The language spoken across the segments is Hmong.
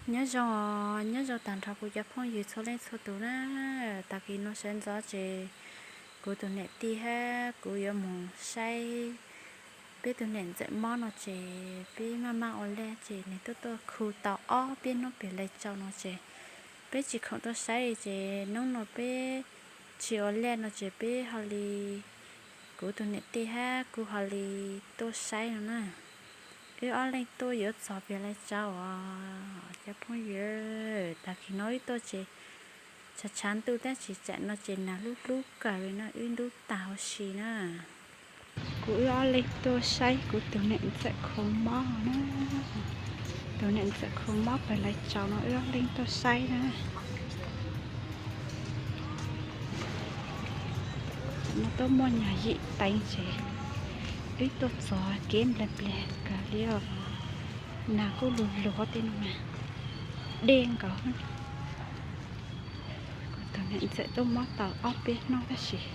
Nyob zoo, nyob zoo tag nrho kuv cov phooj ywg txhua leej txhua tus na. Tag kis no sawv ntxov ces kuv tus niam tij thiab kuv yuav mus saib peb tus niam ntxawm mob no ces peb maj maj ua laj ces nws tuaj tuaj khu tau ob peb hnub pem lais tsau no ces peb tsis khoom tuaj saib ces hnub no peb tsis ua laj no ces peb ho li, kuv tus niam tij thiab kuv ho li tuaj saib no na. Wb ob leeg tuaj yuav txog pem lais tsau os cov phooj ywg. Tag kis no wb tuaj ces tshav tshav ntuj tab sis tsam no ces nag hlub hlub kawg li no wb ntub tag huv si na. Kuv wb ob leeg tuaj saib kuv tus niam ntxawm kho mob na. Tus niam ntxawm kho mob pem lais tsau no wb ob leeg tuaj saib na. No tuaj muaj nyuag yim teev ces wb tuaj txog kev npleg npleg kawg li os. Nag kuj lug lug tej no mas dej nkaus. Kuv tus niam ntxawm tuaj mob tau ob peb hnub tab sis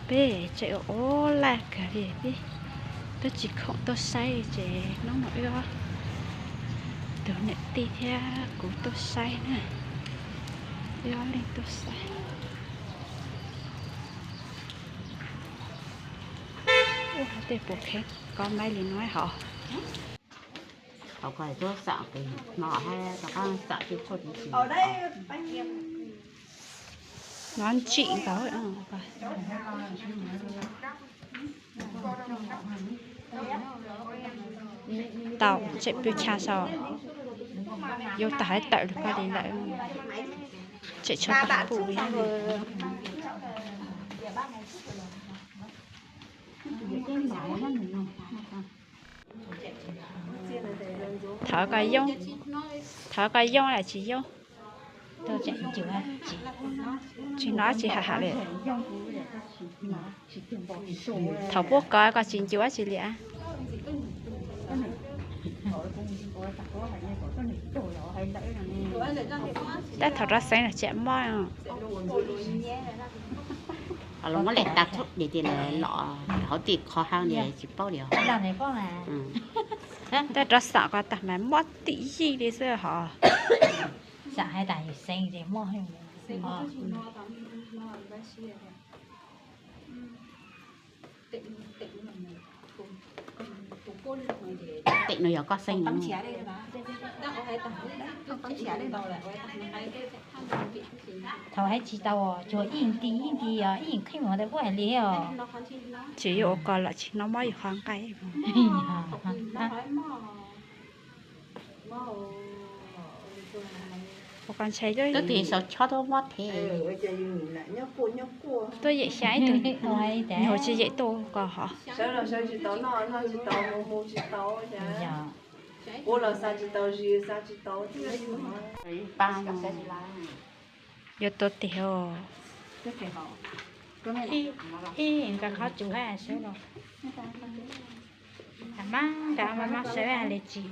peb tseem ua laj kawg li peb twb tsis khoom tuaj saib ces hnub no wb tus niam tij thiab kuv tuaj saib na. Wb ob leeg tuaj saib. Ua tej puas kheev kov maib li no hos. Thaum koj tuaj xam pem no hab rov qab xam tej tshuaj tiv si. No ntsim nkaus. Tau, tseem pw chaw saum, yuav tag hais tawm lug koj li lawm, tseem tshuav paj pum li. Thov koj yoo, thov koj yoo los tsis yoo? Tsis hnov tsis hais li. Thaum puab kov koj tsis ncu dab tsi li. Tab thaum rov xeev los tseem mob. Los muab lem tas txhob ces tias los hauv tim qhov hau li tsis paub li os. Tab rov xam ko tag mas mob tim yij li xwb hos. Xam hais tas yus xeev ces mob. Teem no yog koj xeev. Thaum hais tsis tau, tsuas ib nti ib nti os, ib nqhis mus tas puab hais li os. Tsis yuav ua ko los tsis hnov mob yus qhov nqaij. Ua ko ntshai twb tis sau chob tuaj mob thiab. Tuaj yem xya ib tug, nyuag tsis yem tuaj ko hos. Yuav tuaj tig os. Ib nkawd qhov tsum hab sawv los. Mab nkawd mab sawv li tsis.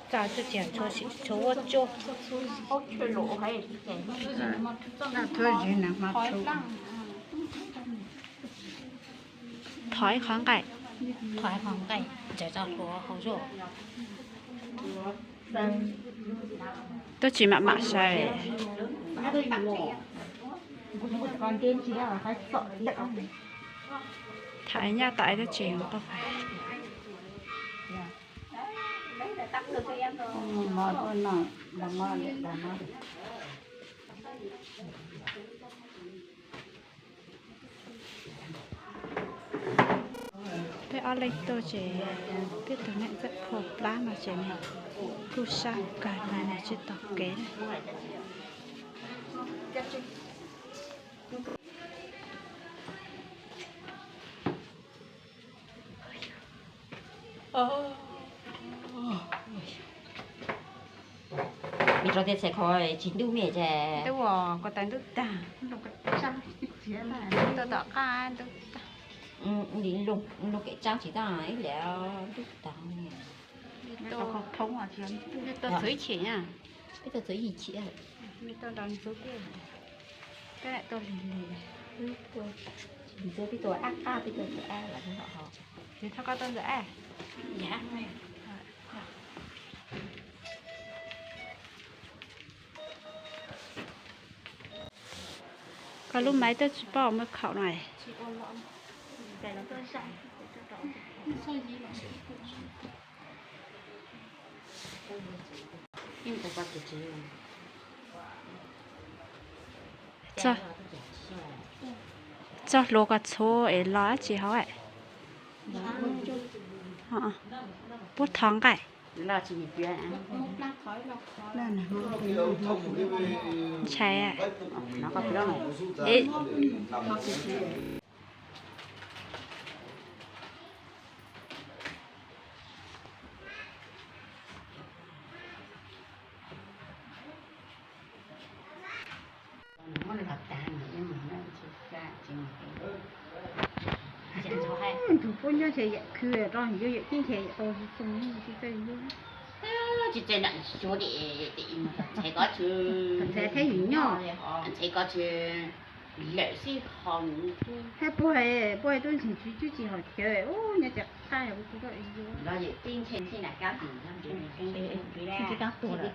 Txog tsuj tsiag tshuav ua tsuj. Thov ib qhov nqaij, thov ib qhov nqaij ntsaws tau hluav hauv zog. Twb tsis mam mam sai. Tham nyaj tas twb tsis tau. Peb ob leeg tuaj ces peb tus neeg txawm phua plab no ces nws kuj sab kawg no nws tsis tau kev. Vim rau tias txhais ko tsis ntub me ces ntub os, ko taw ntub tag. Tuaj tom qab ntub tag. Lub kev tsaab tsis tag ib liam ntub tag. Tuaj txug ib chim, peb tuaj txug ib chim, peb tuaj lig lig, peb tuaj ab qab, peb tuaj ntxuav ab los. Ces thov koj tuaj ntxuav ab. Koj lub maiv twb tsis paub ua muaj khaum no. Txog hluas koj txhuv es los dab tsi hauv? Puab thov nqaij. Ntshai. Ntug puab nyob ntshe yawm khw rau yus yawm tij ntshe yawm tau tsis txawj yus. Tsis txawj nram xyuas, ntxhais koj tsis, ntxhais thiab yus nyob, ntxhais koj tsis lawm xwb ho. Thiab puab, puab tub ntxhais tsis tsis hom chaw ub nyob tsis qab yog kuv tsis txawj yus. Los yawm tij ntshe tsis nram kab tim no, tsis kab tus li.